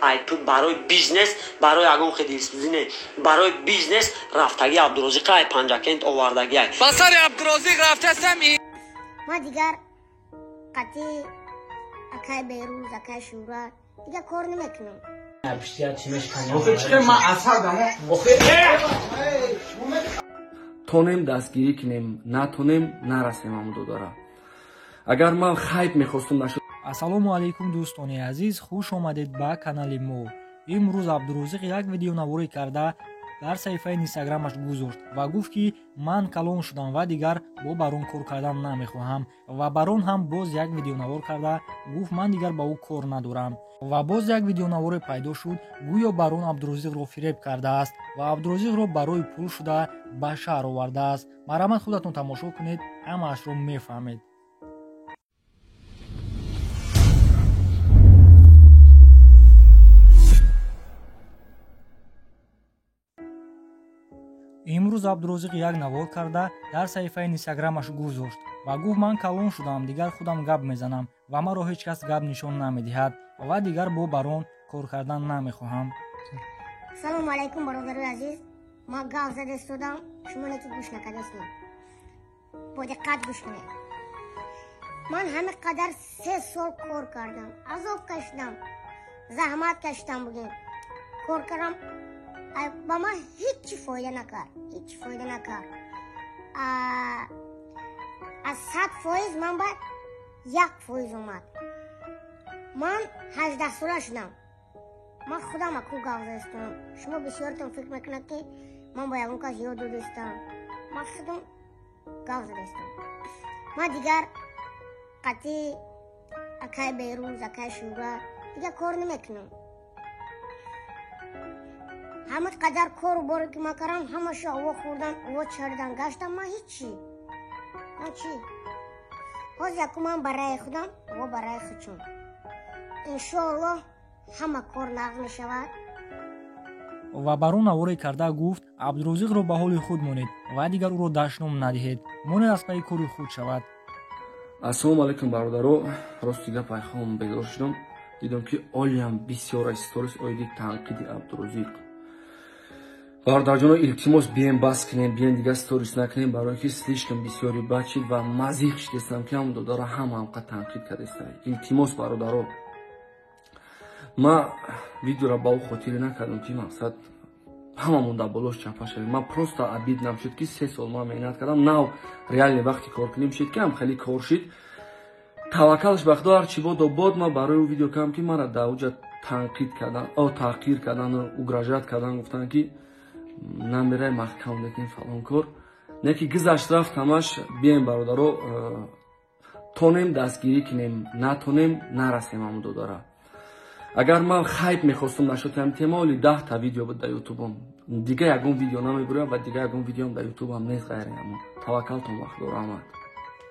айп барои бизнес, барои ягон хидилсӯзӣ не, барои бизнес рафтагӣ Абдурозиқ ай Панҷакент овардагӣ ай. Ба сари Абдурозиқ рафтасам. Ма дигар қатъи акай Берӯз, акай Шӯра дигар кор намекунам. Тонем дастгирӣ кунем, натонем нарасем ҳамун додара. Агар ман хайп мехостум нашуд. Ассалому алайкум, дӯстони азиз, хуш омадед ба канали мо. Имрӯз Абдурозиқ як видеонаворӣ карда дар саҳифаи инстаграмаш гузошт ва гуфт, ки ман калон шудам ва дигар бо Барон кор кардан намехоҳам. Ва Барон ҳам боз як видеонавор карда гуфт, ман дигар ба ӯ кор надорам. Ва боз як видеонаворе пайдо шуд, гӯё Барон Абдурозиқро фиреб кардааст ва Абдурозиқро барои пул шуда ба шаҳр овардааст. Марҳамат, худатон тамошо кунед, ҳамаашро мефаҳмед. Имрӯз Абдурозиқ як навор карда дар саҳифаи инстаграмаш гузошт ва гуфт, ман калон шудам, дигар худам гап мезанам ва маро ҳеҷ кас гап нишон намедиҳад ва дигар бо Барон кор кардан намехоҳам. Салому алайкум, бародарои азиз. Ман гап зада истодам, шумо не ки гӯш накардастед, бо диққат гӯш кунед. Ман ҳамин қадар 3 сол кор кардам, азоб кашидам, заҳмат кашидам, бугем, кор кардам, ба ман ҳеҷ фоида накард, ҳеҷ фоида накард. Аз 100% ман ба 1% омад. Ман 18сола шудам, ман худам аку гап задастам. Шумо бисёртон фикр мекунад, ки ман ба ягон кас ёд додастам. Ман худам гап задастам. Ман дигар қатъи акай Берӯз, акай Шӯра дигар кор намекунам. Ҳамин қадар кору боре ки ман кардам, ҳамаша ово хӯрдан, ово чардан гаштам. Ман ҳичи, ман чӣ? Ҳозир яку ман ба раи худам, ово ба раи худчун. Иншоаллоҳ, ҳама кор нағз мешавад. Ва Барон наворе карда гуфт, Абдурозиқро ба ҳоли худ монед ва дигар ӯро дашном надиҳед, монед аз пайи кори худ шавад. Ассалому алайкум, бародаро. Рости гап, айхом бедор шудам, дидам, ки олиам бисёр аз сторис оиди танқиди Абдурозиқ. Бародарҷоно, илтимос, бием бас кунем, бием дигар сторис накунем, барое ки слишком бисёри бачид ва мазиқ шидестам, ки ҳамон додара ҳама ҳамқа танқид кардеста. Илтимос, бародаро, ма видеора ба ӯ хотире накардам, ки мақсад ҳамамон дар болош чапа шавем. Ман просто обидно шуд, ки 3 сол ман меҳнат кардам, нав реально вақти кор кунем шид, ки ҳам хеле кор шид. Таваккалш ба Худо, ҳарчи бодо бод. Ман барои ӯ видео кардам, ки мара дар уҷа танқид кардан, таҳқир кардан, угрожать кардан, гуфтанд, ки намерай, маҳкам мекунем, фалон кор. Не ки гузашт, рафт ҳамаш. Бием, бародаро, тонем дастгирӣ кунем, натонем нарасем ҳамун додара. Агар ман хайп мехостум нашуд ҳам тема, оли 10-та видео буд дар ютубам. Дига ягон видео намебурам ва дига ягон видеом дар ютубам нест ғайри ҳамон. Таваккалтон ба Худо, раҳмат.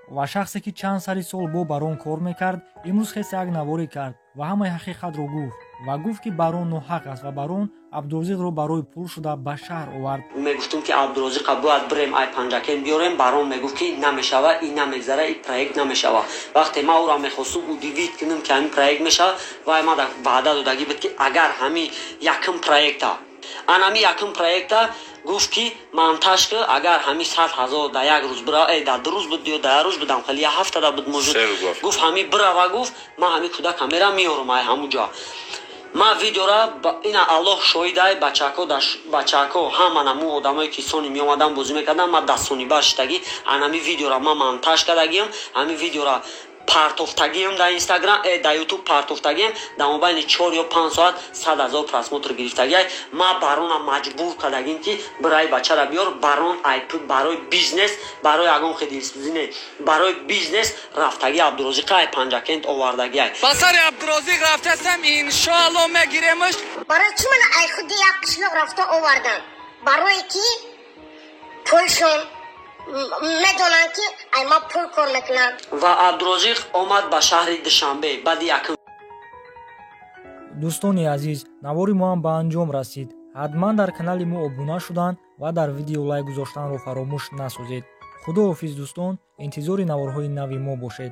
Ва шахсе, ки чанд сари сол бо Барон кор мекард, имрӯз хес як наворе кард ва ҳамаи ҳақиқатро гуфт ва гуфт, ки Барон ноҳақ аст ва Барон Абдурозиқро барои пул шуда ба шаҳр овард. Мегуфтум, ки Абдурозиқа бояд бирем, ай Панҷакент биёрем. Барон мегуфт, ки намешава, ин намегзара, ин проект намешава. Вақте ман ӯро мехостум удивить кунам, ки ҳамин проект мешава, вай ман ваъда додагӣ буд, ки агар ҳамин якум проекта, анами якум проекта, гуфт, ки монтаж ки агар ҳамин 100 000 дар як рӯз бира, дар 2 рӯз буд ё дар як рӯз будам, хеле як ҳафтада буд мужуд, гуфт, ҳамин бирава, гуфт, ман ҳамин кӯдака мерам, меёрам ай ҳамун ҷо. Ман видеора, ина Аллоҳ шоҳидай, бачако, бачако, ҳама наму одамое, ки сони меомадан, бозӣ мекардан, ман дастсониба шидагӣ. Анами видеора ман монтаж кардагиам, ҳамин видеора партофтагиам дар инстаграм, дар ютуб партофтагиам. Дар мобайни 4 ё 5 соат 100 000 просмотр гирифтагиай. Ма Барона маҷбур кардагим, ки бираи бачара биёр. Барон айп барои бизнес, барои ягон хидилсӯзӣ не, барои бизнес рафтагӣ Абдурозиқа ай Панҷакент овардагиай. Ба сари Абдурозиқ рафтасам, иншоалло, мегиремаш. Барои чӣ ман ай худи як қишлоқ рафта овардам? Барое ки пулшон медонанд, ки ай ман пул кор мекунам. Ва Абдурозиқ омад ба шаҳри Душанбе баъди якум. Дӯстони азиз, навори мо ҳам ба анҷом расид. Ҳатман дар канали мо обуна шудан ва дар видео лайк гузоштанро фаромӯш насозед. Худоҳофиз, дӯстон, интизори наворҳои нави мо бошед.